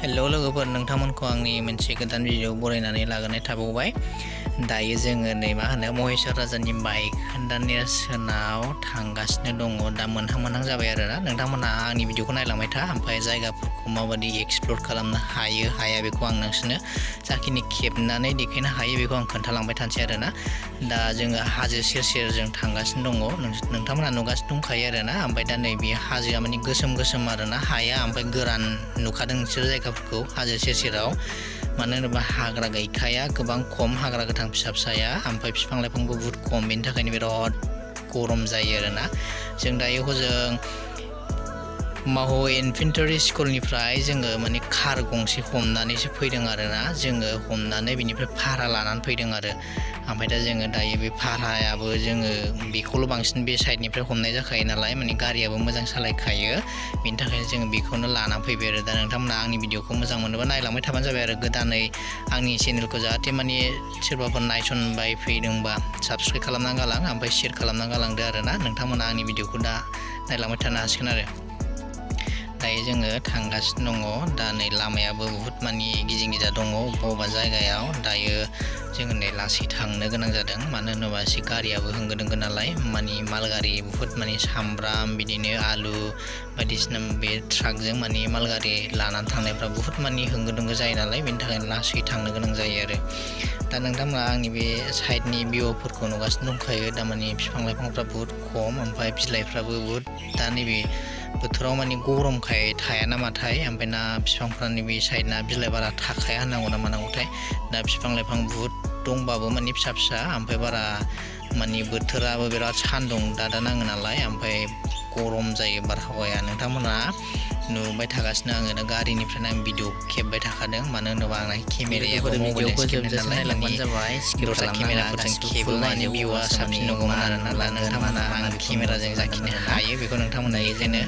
हेल' लोगोफोर, नोंथांमोनखौ आंनि मोनसे गोदान भिडिअ बरायनानै लागोनाय थाबावबाय। दायो जोङो नै मा होनो महेश्वर राजानि बायखोन्दा नेरसोनाव थांगासिनो दङ। दा मोनहां जाबाय आरोना। नोंथांमोना आंनि भिडिअखौ नायलांबाय था, ओमफ्राय जायगाफोरखौ माबायदि एक्सप्लर खालामनो हायो हाया बेखौ आं नोंसोरनो जाखिनि खेबनानै देखायनो हायो बेखौ आं खोन्थालांबाय थानोसै आरोना। दा जोङो हाजो सेर जों थांगासिनो दङ। नोंथांमोना नुगासिनो दंखायो आरोना। ओमफ्राय दा नैबे हाजोआ माने गोसोम आरोना हाया, ओमफ्राय गोरान नुखादों नोंसोर जायगाफोरखौ हाजो सेराव। मानो होनोबा हाग्रा गैखाया, गोबां खम हाग्रा गोथां फिसाया, ओमफ्राय बिफां लाइफांबो बुहुद खम। बेनि थाखायनो बिराद गरम जायो आरोना। जों दायो हजों मावो इनफेन्ट्रि स्कुलनिफ्राय जोङो माने कार गंसे हमनानैसो फैदों आरोना। जोङो हमनानै बिनिफ्राय भारा लानानै फैदों आरो। ओमफ्राय दा जोङो दायो बे भारायाबो जोङो बेखौल' बांसिन बे साइडनिफ्राय हमनाय जाखायो नालाय, माने गारियाबो मोजां सालायखायो। बेनि थाखायनो जोङो बेखौनो लानानै फैबाय आरो। दा नोंथांमोना आंनि भिडिअखौ मोजां मोनोबा नायलांबाय थाबानो जाबाय आरो। गोदानै आंनि चेनेलखौ जाहाथे माने सोरबाफोर नायसनबाय फैदोंबा साबस्क्राइब खालामना गालां, ओमफ्राय शेयार खालामना गालांदो आरोना। नोंथांमोना आंनि भिडिअखौ दा नायलांबाय थानो हासिगोन आरो। दायो जोङो थांगासिनो दङ। दा नै लामायाबो बुहुद माने गिदिं गिदा दङ बबेबा जायगायाव। दायो जोङो नै लासै थांनो गोनां जादों, मानो होनोबा एसे गारियाबो होंगो दोंगो नालाय। माने माल गारि बुहुद माने सामब्राम बिदिनो आलु बायदिसिना बे ट्राकजों माने माल गारि लानानै थांनायफ्रा बुहुद माने होंगो दोंगो जायो नालाय। बेनि थाखायनो लासै थांनो गोनां जायो आरो। दा नोंथांमोना आंनि बे साइडनि भिउफोरखौ नुगासिनो दंखायो। दामाने बिफां लाइफांफ्रा बुहुद खम, ओमफ्राय बिलाइफ्राबो बुहुद दा नैबे बोथोराव माने गरमखाय थाया नामाथाय, ओमफ्राय ना बिफांफ्रानि बे साइडना बिलाइ बारा थाखाया होननांगौ ना मानांगौथाय। दा बिफां लाइफां बुहुद दंबाबो माने फिसा, ओमफ्राय बारा माने बोथोराबो बिराद सान्दुं दा नाङो नालाय, ओमफ्राय गरम जायो बारहावाया। नोंथांमोना नुबाय थागासिनो आङो दा गारिनिफ्रायनो आं भिडिअ खेबबाय थाखादों। मानो होनोबा आंना केमेरायाबो मबाइलजोंसो खेबनाय नालाय, माने दस्रा केमेराफोरजों खेबोबा माने भिउआ साबसिन नुगौमोन आरोना। दा नोंथांमोना आं केमेराजों जाखिनि हायो बेखौ नोंथांमोना इजोंनो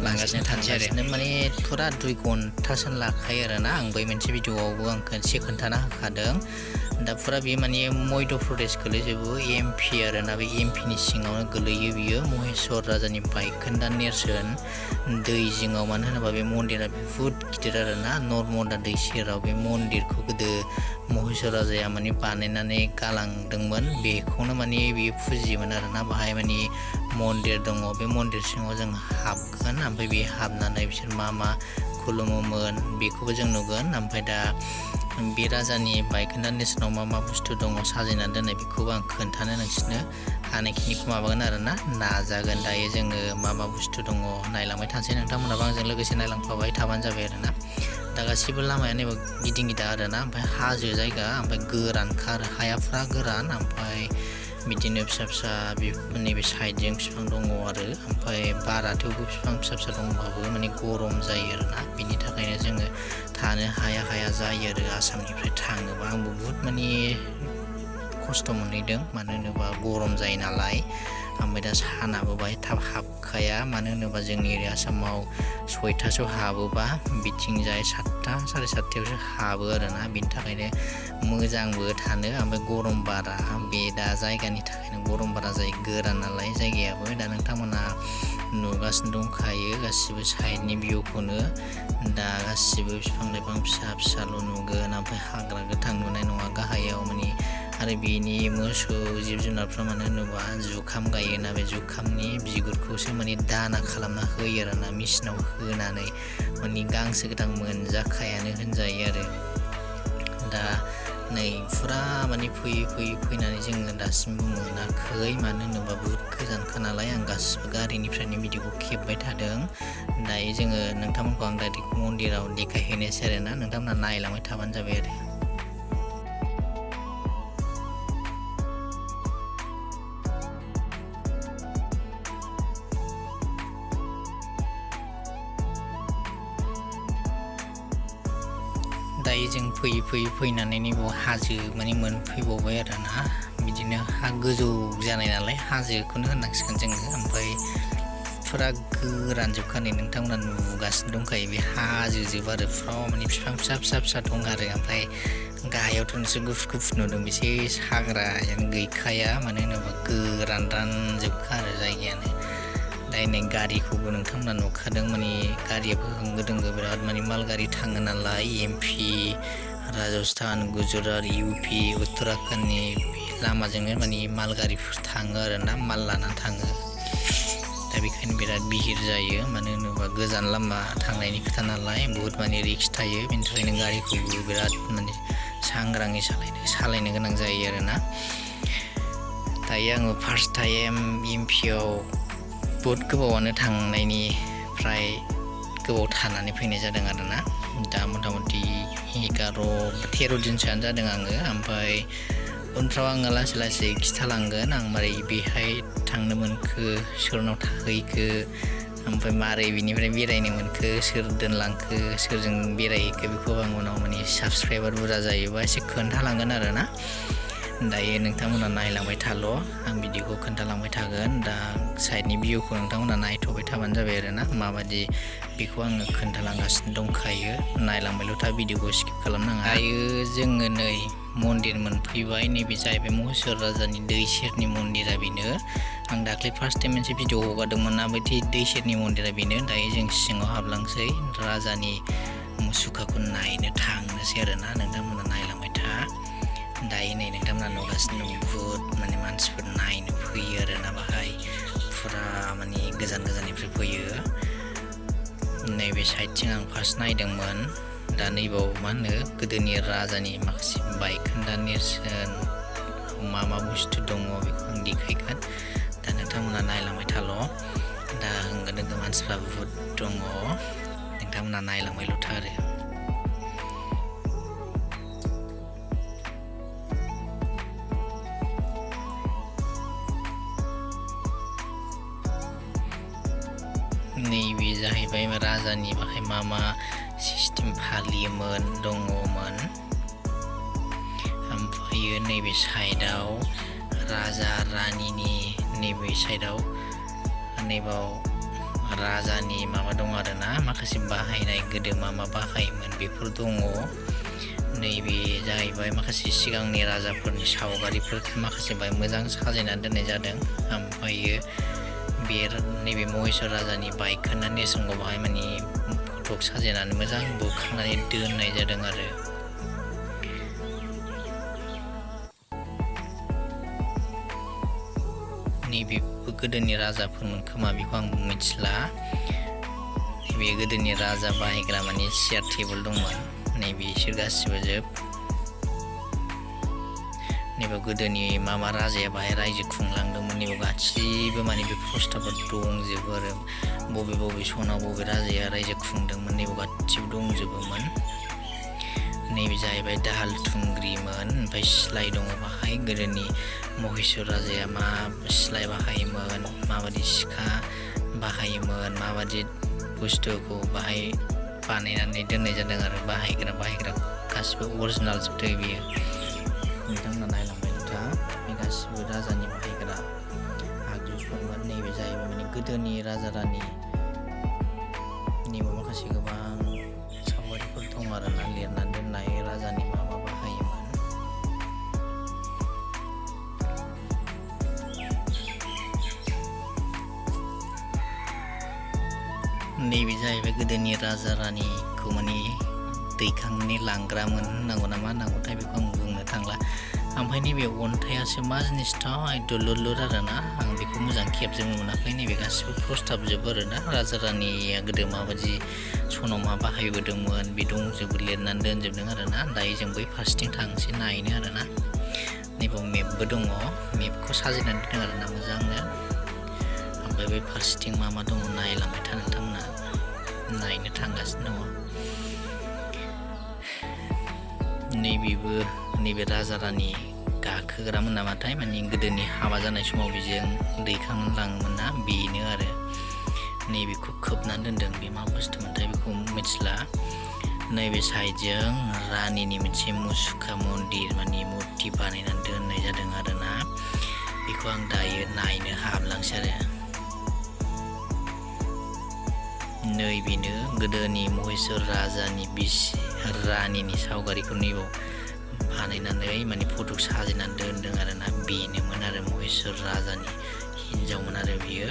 लांगासिनो थानोसै आरो। माने फुरा 2 घन्टासो लाखायो आरोना। आं बै मोनसे भिडिअआवबो आं खनसे खोन्थाना होखादों। दा फुरा बेयो माने मध्य प्रदेश गोलैजोबो, MP आरोना। बे MPनि सिङावनो गोलैयो बियो, महेश्वर राजानि बायखोन्दा नेरसोन दै जिङाव। मानो होनोबा बे मन्दिरा बुहुद गिदिर आरोना। नर्मदा दै सेराव बे मन्दिरखौ गोदो महेश्वर राजाया माने बानायनानै गालांदोंमोन। बेखौनो माने बियो फुजियोमोन आरोना। बाहाय माने मन्दिर दङ। बे मन्दिर सिङाव जों हाबगोन, ओमफ्राय बे हाबनानै बिसोर मा खुलुमोमोन बेखौबो जों नुगोन। ओमफ्राय दा बे राजानि बायखोन्दा नेरसोनाव मा बुस्थु दङ साजायनानै दोननाय बेखौबो आं खोन्थानो नोंसोरनो हानायखिनिखौ माबागोन आरोना, नाजागोन। दायो जोङो मा बुस्थु दङ नायलांबाय थानोसै। नोंथांमोनाबो आंजों लोगोसे नायलांफाबाय थाबानो जाबाय आरोना। दा गासिबो लामाया नैबे गिदिं गिदा आरोना। ओमफ्राय हाजो जायगा, ओमफ्राय गोरानखा आरो हाया फुरा गोरान। ओमफ्राय बिदिनो फिसा नैबे साइडजों बिफां दङ आरो। ओमफ्राय बारा थेवबो बिफां फिसा दंबाबो माने गरम जायो आरोना। बिनि थाखायनो जोङो थानो हाया जायो आरो। आसामनिफ्राय थाङोबा आंबो बुहुद माने खस्थ' मोनहैदों, मानो होनोबा गरम जायो नालाय। ओमफ्राय दा सानाबो बाहाय थाब हाबखाया, मानो होनोबा जोंनि ओरै आसामाव 6टासोआव हाबोबा बिथिंजाय 7टा 7:30टायावसो हाबो आरोना। बिनि थाखायनो मोजांबो थानो, ओमफ्राय गरम बारा बे दा जायगानि थाखायनो गरम बारा जायो, गोरान नालाय जायगायाबो। दा नोंथांमोना नुगासिनो दंखायो गासिबो साइडनि भिउखौनो। दा गासिबो बिफां लाइफां फिसाल' नुगोन, ओमफ्राय हाग्रा गोथां नुनाय नङा गाहायाव माने। आरो बेनि मोसौ जिब जुनारफ्रा मानो होनोबा जुखाम गायोना, बे जुखामनि बिगुरखौसो माने दाना खालामना होयो आरोना, मेचिनाव होनानै। माने गांसो गोथां मोनजाखायानो होनजायो आरो। दा नै फुरा माने फैनानै जोङो दासिमबो मोनाखै, मानो होनोबा बुहुद गोजानखा नालाय। आं गासिबो गारिनिफ्रायनो भिडिअखौ खेबबाय थादों। दायो जोङो नोंथांमोनखौ आं डाइरेक्ट मन्दिराव देखायहैनोसै आरोना। नोंथांमोना नायलांबाय थाबानो जाबाय आरो। दायो जों फैनानै नैबाव हाजो माने मोनफैबावबाय आरोना। बिदिनो हा गोजौ जानाय नालाय हाजोखौनो होननांसिगोन जोङो। ओमफ्राय फुरा गोरानजोबखा, नै नोंथांमोना नुगासिनो दंखायो बे हाजोजोब आरो। फुरा माने बिफां फिसा दं आरो। ओमफ्राय गाहायावथ' नोंसोर गुफुर नुदों, बेसे हाग्रायानो गैखाया, मानो होनोबा गोरान रानजोबखा आरो जायगायानो। दायनै गारिखौबो नोंथांमोना नुखादों माने गारियाबो होंगो दोंगो बिराद माने माल गारि थाङो नालाय एमपि राजस्थान गुजरात इउपि उत्तराखन्डनि लामाजोंनो माने माल गारिफोर थाङो आरोना माल लानानै थाङो दा बेखायनो बिराद बिहिर जायो मानो होनोबा गोजान लामा थांनायनि खोथा नालाय बुहुद माने रिक्स थायो बेनि थाखायनो गारिखौबो बिराद माने सांग्राङै सालायनो गोनां जायो आरोना दायो आङो फार्स्ट टाइम एमपिआव बहुत गोबावानो थांनायनिफ्राय गोबाव थानानै फैनाय जादों आरोना दा मथा-मथि 11-13 दिनसोआनो जादों आङो ओमफ्राय उनफ्राव आङो लासै लासै खिथालांगोन आं मारै बेहाय थांनो मोनखो सोरनाव थाहैखो ओमफ्राय मारै बिनिफ्राय बेरायनो मोनखो सोर दोनलांखो सोरजों बेरायहैखो बेखौ आं उनाव माने साबसक्राइबार बुरजा जायोबा एसे खोन्थालांगोन आरोना दायो नोंथांमोना नायलांबाय थाल' आं भिडिअखौ खोन्थालांबाय थागोन दा साइडनि भिउखौ नोंथांमोना नायथ'बाय थाबानो जाबाय आरोना माबायदि बेखौ आङो खोन्थालांगासिनो दंखायो नायलांबायल' था भिडिअखौ स्किप खालामनाङा दायो जोङो नै मन्दिर मोनफैबाय नैबे जाहैबाय महेश्वर राजानि दै सेरनि मन्दिरा बेनो आं दाख्लै फार्स्ट टाइम मोनसे भिडिअ हगारदोंमोन ना बै दै सेरनि मन्दिरा बेनो दायो जों सिङाव हाबलांसै राजानि मुसुखाखौ नायनो थांनोसै आरोना नोंथांमोना नायलांबाय था दायो नै नोंथांमोना नुगासिनो दं बुहुद माने मानसिफोर नायनो फैयो आरोना बाहाय फुरा माने गोजान गोजाननिफ्राय फैयो नैबे साइडथिं आं फार्स्ट नायदोंमोन दा नैबाव मा होनो गोदोनि राजानि माखासे बायखोन्दा नेरसोन मा बुस्थु दङ बेखौ आं देखायगोन दा नोंथांमोना नायलांबाय थाल' दा होंगो दोंगो मानसिफ्रा बुहुद दङ नोंथांमोना नायलांबायल' था आरो नैबे जाहैबाय राजानि बाहाय मा सिस्टेम फालियोमोन दङमोन ओमफ्रायो नैबे साइडआव राजा रानिनि नैबे साइडआव नैबाव राजानि माबा दं आरोना माखासे बाहायनाय गोदो मा बाहायोमोन बेफोर दङ नैबे जाहैबाय माखासे सिगांनि राजाफोरनि सावगारिफोर माखासे बाय मोजां साजायनानै दोननाय जादों ओमफ्रायो बे नैबे महेश्वर राजानि बायखोन्दा नेरसोनखौ बाहाय माने फटक साजायनानै मोजां बुखांनानै दोननाय जादों आरो नैबेबो गोदोनि राजाफोरमोन खोमा बेखौ आं मिथिला नैबे गोदोनि राजा बाहायग्रा माने चेयार टेबोल दंमोन नैबे बिसोर गासिबो जोब नैबे गोदोनि मा राजाया बाहाय रायजो खुंलांदोंमोन नैबे गासिबो माने बे प्रस्ताबफोर दंजोबो आरो बबे सनाव बबे राजाया रायजो खुंदोंमोन नैबे गासिबो दंजोबोमोन नैबे जाहैबाय दाहाल थुंग्रिमोन ओमफ्राय सिलाय दङ बाहाय गोदोनि महेश्वर राजाया मा सिलाय बाहायोमोन माबायदि सिखा बाहायोमोन माबायदि बुस्थुखौ बाहाय बानायनानै दोननाय जादों आरो बाहायग्रा गासिबो अरिजिनाल जोबथै बियो नोंथांमोना नायलांबाय था बे गासिबो राजानि बाहायग्रा आगजुफोरमोन नैबे जाहैबाय माने गोदोनि राजा रानि नैबे माखासे गोबां सावगारिफोर दं आरोना लिरनानै दोननाय राजानि मा बाहायोमोन नैबे जाहैबाय गोदोनि राजा रानिखौ माने दैखांनानै लांग्रामोन होननांगौ ना मा होननांगौथाय बेखौ आं बुंनो थांला ओमफ्राय नैबे अन्थाइयासो मा जिनिसथाय दुलुर आरोना आं बेखौ मोजां खेबजोबनो मोनाखै नैबे गासिबो प्रस्ताबजोब आरोना राजा रानिया गोदो माबायदि सनाव मा बाहायबोदोंमोन बे दंजोबो लिरनानै दोनजोबदों आरोना दायो जों बै फारसेथिं थांसै नायनो आरोना नैबाव मेपबो दङ मेपखौ साजायनानै दोनदों आरोना मोजांनो ओमफ्राय बै फारसेथिं मा दङ नायलांबाय था नोंथांमोना नायनो थांगासिनो दङ नैबे राजा रानि गाखोग्रामोन नामाथाय माने गोदोनि हाबा जानाय समाव बेजों दैखांनानै लाङोमोन ना बेनो आरो नैबेखौ खोबनानै दोनदों बे मा बुस्थुमोनथाय बेखौ मिथिला नैबे साइडजों रानिनि मोनसे मुसुखा मन्दिर माने मुर्ति बानायनानै दोननाय जादों आरोना बेखौ आं दायो नायनो हाबलांसै आरो नैबेनो गोदोनि महेश्वर राजानि बिसि रानिनि सावगारिखौ नैबाव बानायनानै माने फटक साजायनानै दोनदों आरोना बेनोमोन आरो महेश्वर राजानि हिन्जावमोन आरो बियो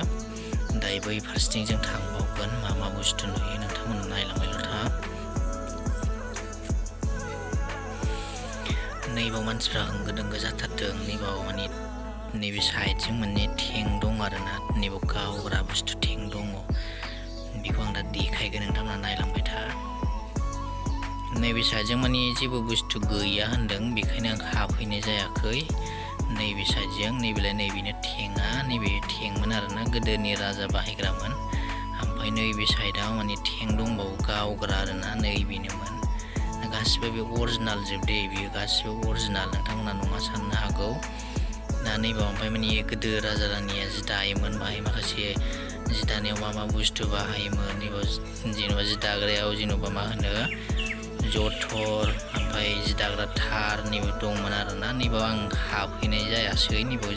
दायो बै फारसेथिं जों थांबावगोन मा बुस्थु नुयो नोंथांमोना नायलांबायल' था। नैबाव मानसिफ्रा होंगो दोंगो जाथारदों। नैबाव माने नैबे साइडजों माने थें दं आरोना, नैबाव गावग्रा बुस्थु थें दङ। बेखौ आं दा देखायगोन, नोंथांमोना नायलांबाय था। नैबे साइडजों माने जेबो बुस्थु गैया होनदों, बेखायनो आं हाबहैनाय जायाखै। नैबे साइडजों नैबेनो थेङा, नैबे थेंमोन आरोना, गोदोनि राजा बाहायग्रामोन। ओमफ्राय नैबे साइडआव माने थें दंबावो गावग्रा आरोना, नैबेनोमोन। गासिबो बे अरिजिनाल जोब दे, बेयो गासिबो अरिजिनाल, नोंथांमोना नङा साननो हागौ। दा नैबाव ओमफ्राय माने गोदो राजा रानिया जि दायोमोन, बाहाय माखासे जि दानायाव मा बुस्थु बाहायोमोन। नैबाव जेनेबा जि दाग्रायाव जेनेबा मा होनो जथर, ओमफ्राय जि दाग्रा थार नैबे दंमोन आरोना। नैबाव आं हाबहैनाय जायासै, नैबाव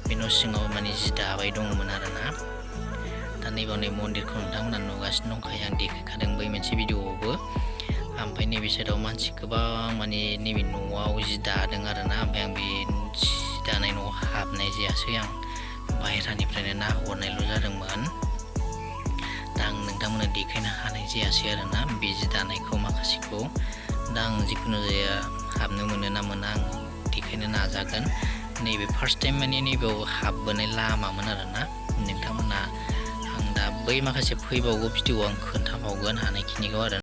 बे न' सिङाव माने जि दाबाय दंमोन आरोना। दा नैबाव नै मन्दिरखौ नोंथांमोना नुगासिनो दंखायो, आं देखायखादों बै मोनसे भिडिअ'आवबो। ओमफ्राय नैबे साइडआव मानसि गोबां माने नैबे न'आव जि दादों आरोना। ओमफ्राय आं बे जि दानाय न'आव हाबनाय जायासै, आं बाहेरानिफ्रायनो नाहरनायल' जादोंमोन। दा आं नोंथांमोननो देखायनो हानाय जायासै आरोना बे जि दानायखौ माखासेखौ। दा आं जिखुनु जाया हाबनो मोनो ना मोना आं देखायनो नाजागोन। नैबे फार्स्ट टाइम माने नैबेयाव हाबबोनाय लामामोन आरोना। नोंथांमोना आं दा बै माखासे फैबावगौ भिडिअ आं खोन्थाबावगोन हानायखिनिखौ आरो।